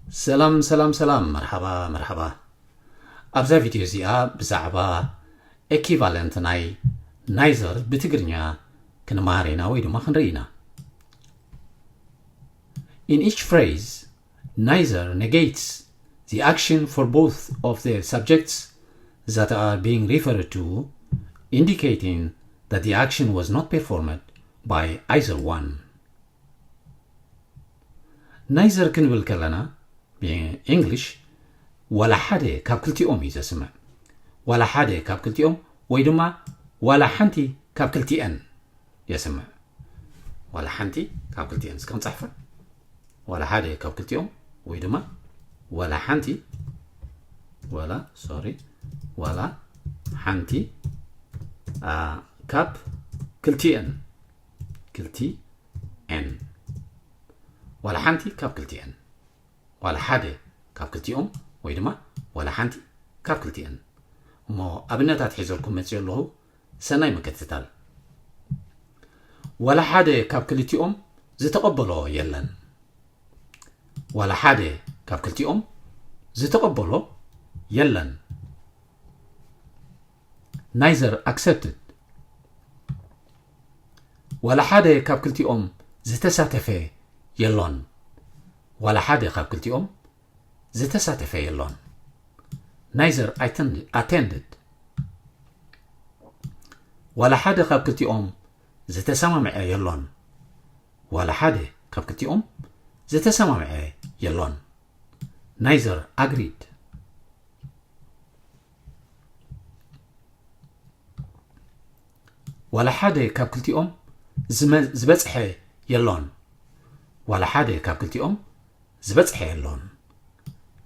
ሰላም ሰላም ሰላም፣ መርሓባ መርሓባ። ኣብዛ ቪድዮ እዚኣ ብዛዕባ ኤኪቫለንት ናይ ናይዘር ብትግርኛ ክንመሃር ኢና ወይ ድማ ክንርኢ ኢና። In each phrase, neither negates the action for both of the subjects that are being referred to, indicating that the action was not performed by either one. ናይዘር ክንብል ከለና ብእንግሊሽ ዋላ ሓደ ካብ ክልቲኦም እዩ ዘስምዕ። ዋላ ሓደ ካብ ክልቲኦም ወይ ድማ ዋላ ሓንቲ ካብ ክልቲኤን የስምዕ። ዋላ ሓንቲ ካብ ክልቲኤን እስከ ክንጻሕፈ። ዋላ ሓደ ካብ ክልቲኦም ወይ ድማ ዋላ ሓንቲ ዋላ ሶሪ ዋላ ሓንቲ ካብ ክልቲኤን ክልቲኤን ዋላ ሓንቲ ካብ ክልቲኤን ዋላ ሓደ ካብ ክልቲኦም ወይ ድማ ዋላ ሓንቲ ካብ ክልቲኤን። እሞ ኣብነታት ሒዘልኩም መፅዮ ኣለኹ። ሰናይ ምክትታል። ዋላ ሓደ ካብ ክልቲኦም ዝተቐበሎ የለን። ዋላ ሓደ ካብ ክልቲኦም ዝተቐበሎ የለን። Neither accepted. ዋላ ሓደ ካብ ክልቲኦም ዝተሳተፈ የሎን። ዋላ ሓደ ካብ ክልቲኦም ዝተሳተፈ የሎን። Neither attended. ዋላ ሓደ ካብ ክልቲኦም ዝተሰማምዐ የሎን። ዋላ ሓደ ካብ ክልቲኦም ዝተሰማምዐ የሎን። Neither agreed. ዋላ ሓደ ካብ ክልቲኦም ዝበፅሐ የሎን። ዋላ ሓደ ካብ ክልቲኦም ዝበፅሐ የሎን።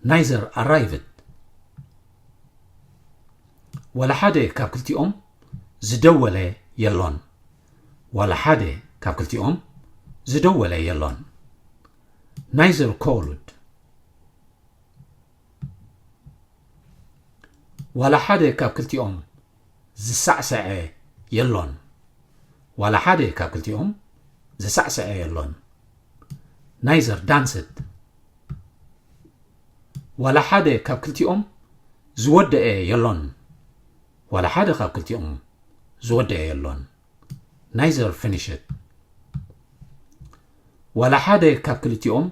Neither arrived. ዋላ ሓደ ካብ ክልቲኦም ዝደወለ የሎን። ዋላ ሓደ ካብ ክልቲኦም ዝደወለ የሎን። Neither called. ዋላ ሓደ ካብ ክልቲኦም ዝሳዕሰዐ የሎን። ዋላ ሓደ ካብ ክልቲኦም ዝሳዕሰዐ የሎን። Neither danced. ዋላ ሓደ ካብ ክልቲኦም ዝወደአ የሎን። ዋላ ሓደ ካብ ክልቲኦም ዝወደአ የሎን። Neither finished. ዋላ ሓደ ካብ ክልቲኦም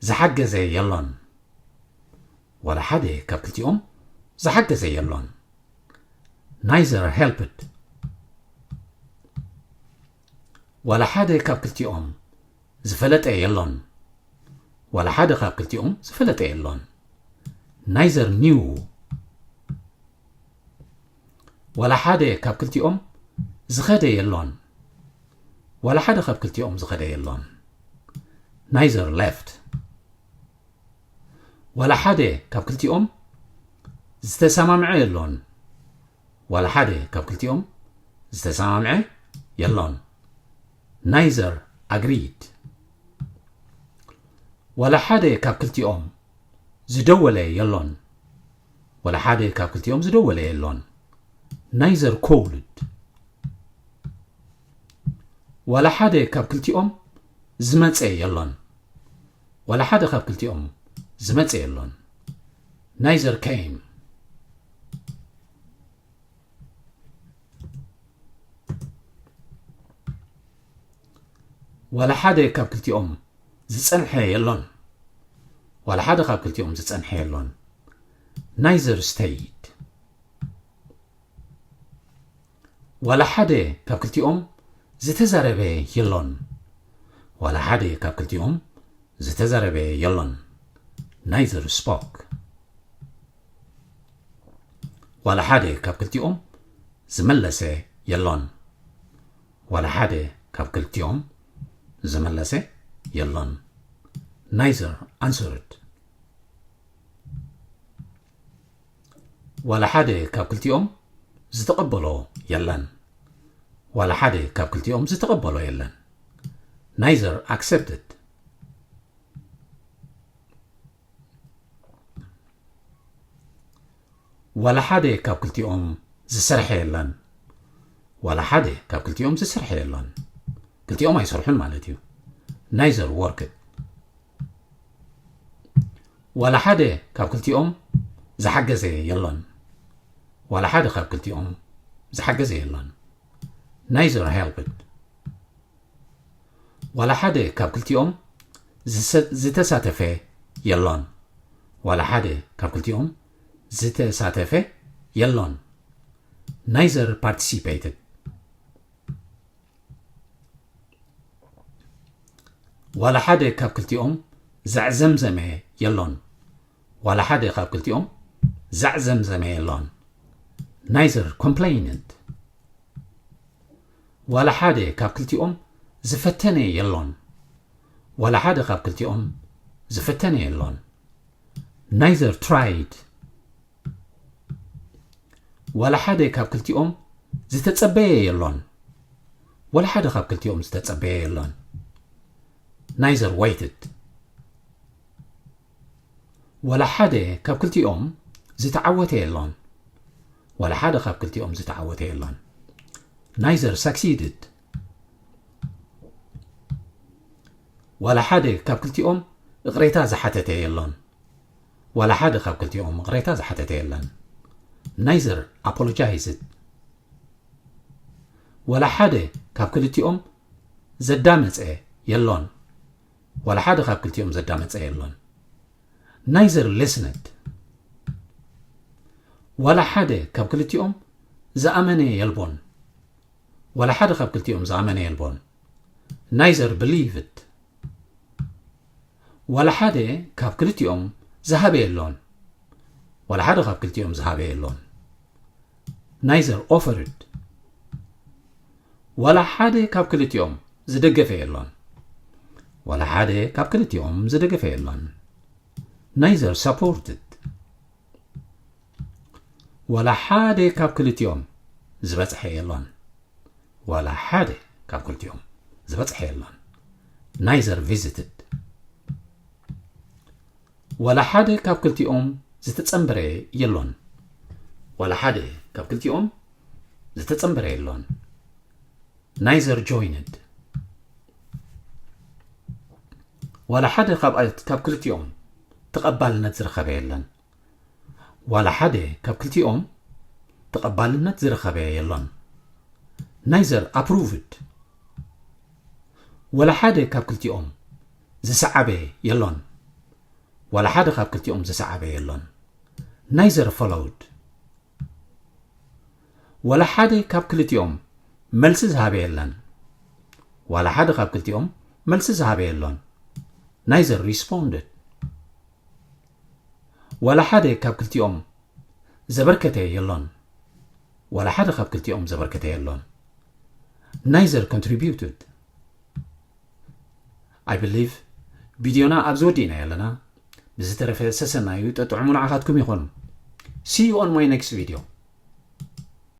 ዝሓገዘ የሎን። ዋላ ሓደ ካብ ክልቲኦም ዝሓገዘ የሎን። Neither helped. ዋላ ሓደ ካብ ክልቲኦም ዝፈለጠ የሎን። ዋላ ሓደ ካብ ክልቲኦም ዝፈለጠ የሎን። Neither knew. ዋላ ሓደ ካብ ክልቲኦም ዝኸደ የሎን። ዋላ ሓደ ካብ ክልቲኦም ዝኸደ የሎን። Neither left. ዋላ ሓደ ካብ ክልቲኦም ዝተሰማምዐ የሎን። ዋላ ሓደ ካብ ክልቲኦም ዝተሰማምዐ የሎን። Neither agreed. ዋላ ሓደ ካብ ክልቲኦም ዝደወለ የሎን። ዋላ ሓደ ካብ ክልቲኦም ዝደወለ የሎን። Neither called. ዋላ ሓደ ካብ ክልቲኦም ዝመጸ የሎን። ዋላ ሓደ ካብ ክልቲኦም ዝመጸ የሎን። Neither came. ዋላ ሓደ ካብ ክልቲኦም ዝጸንሐ የሎን። ዋላ ሓደ ካብ ክልቲኦም ዝጸንሐ የሎን። Neither stayed. ዋላ ሓደ ካብ ክልቲኦም ዝተዛረበ የሎን። ዋላ ሓደ ካብ ክልቲኦም ዝተዛረበ የሎን። Neither spoke. ዋላ ሓደ ካብ ክልቲኦም ዝመለሰ የሎን። ዋላ ሓደ ካብ ክልቲኦም ዝመለሰ የሎን። Neither answered. ዋላ ሓደ ካብ ክልቲኦም ዝተቐበሎ የለን። ዋላ ሓደ ካብ ክልቲኦም ዝተቐበሎ የለን። Neither accepted. ዋላ ሓደ ካብ ክልቲኦም ዝሰርሐ የለን። ዋላ ሓደ ካብ ክልቲኦም ዝሰርሐ የለን። ክልቲኦም ኣይሰርሑን ማለት እዩ። Neither worked. ዋላ ሓደ ካብ ክልቲኦም ዝሓገዘ የሎን። ዋላ ሓደ ካብ ክልቲኦም ዝሓገዘ የሎን። Neither helped. ዋላ ሓደ ካብ ክልቲኦም ዝሰ- ዝተሳተፈ የሎን። ዋላ ሓደ ካብ ክልቲኦም ዝተሳተፈ የሎን። Neither participated. ዋላ ሓደ ካብ ክልቲኦም ዘዕዘምዘመ የሎን። ዋላ ሓደ ካብ ክልቲኦም ዘዕዘምዘመ የሎን። Neither complained. ዋላ ሓደ ካብ ክልቲኦም ዝፈተነ የሎን። ዋላ ሓደ ካብ ክልቲኦም ዝፈተነ የሎን። Neither tried. ዋላ ሓደ ካብ ክልቲኦም ዝተጸበየ የሎን። ዋላ ሓደ ካብ ክልቲኦም ዝተጸበየ የሎን። Neither waited. ዋላ ሓደ ካብ ክልቲኦም ዝተዓወተ የሎን። ዋላ ሓደ ካብ ክልቲኦም ዝተዓወተ የሎን። Neither succeeded. ዋላ ሓደ ካብ ክልቲኦም እቕሬታ ዝሓተተ የሎን። ዋላ ሓደ ካብ ክልቲኦም እቕሬታ ዝሓተተ የለን። Neither apologized. ዋላ ሓደ ካብ ክልቲኦም ዘዳመጸ የሎን። ዋላ ሓደ ካብ ክልቲኦም ዘዳመጸ የሎን። Neither listened. ዋላ ሓደ ካብ ክልቲኦም ዝኣመነ የልቦን። ዋላ ሓደ ካብ ክልቲኦም ዝኣመነ የልቦን። Neither believed. ዋላ ሓደ ካብ ክልቲኦም ዝሃበ የሎን። ዋላ ሓደ ካብ ክልቲኦም ዝሃበ የሎን። Neither offered. ዋላ ሓደ ካብ ክልቲኦም ዝደገፈ የሎን። ዋላ ሓደ ካብ ክልቲኦም ዝደገፈ የሎን። Neither supported. ዋላ ሓደ ካብ ክልቲኦም ዝበጽሐ የሎን። ዋላ ሓደ ካብ ክልቲኦም ዝበጽሐ የሎን። Neither visited. ዋላ ሓደ ካብ ክልቲኦም ዝተጸንበረ የሎን። ዋላ ሓደ ካብ ክልቲኦም ዝተጸንበረ የሎን። Neither joined. ዋላ ሓደ ካብ ካብ ክልቲኦም ተቐባልነት ዝረኸበ የለን። ዋላ ሓደ ካብ ክልቲኦም ተቐባልነት ዝረኸበ የሎን። Neither approved. ዋላ ሓደ ካብ ክልቲኦም ዝሰዓበ የሎን። ዋላ ሓደ ካብ ክልቲኦም ዝሰዓበ የሎን። Neither followed. ዋላ ሓደ ካብ ክልቲኦም መልሲ ዝሃበ የለን። ዋላ ሓደ ካብ ክልቲኦም መልሲ ዝሃበ የሎን። Neither responded. ዋላ ሓደ ካብ ክልቲኦም ዘበርከተ የሎን። ዋላ ሓደ ካብ ክልቲኦም ዘበርከተ የሎን። Neither contributed. I believe ቪድዮና ኣብዚ ወዲእና ኣለና። ብዝተረፈ ሰሰናዩ ጠጥዑሙ ንዓኻትኩም ይኹን። See you on my next video.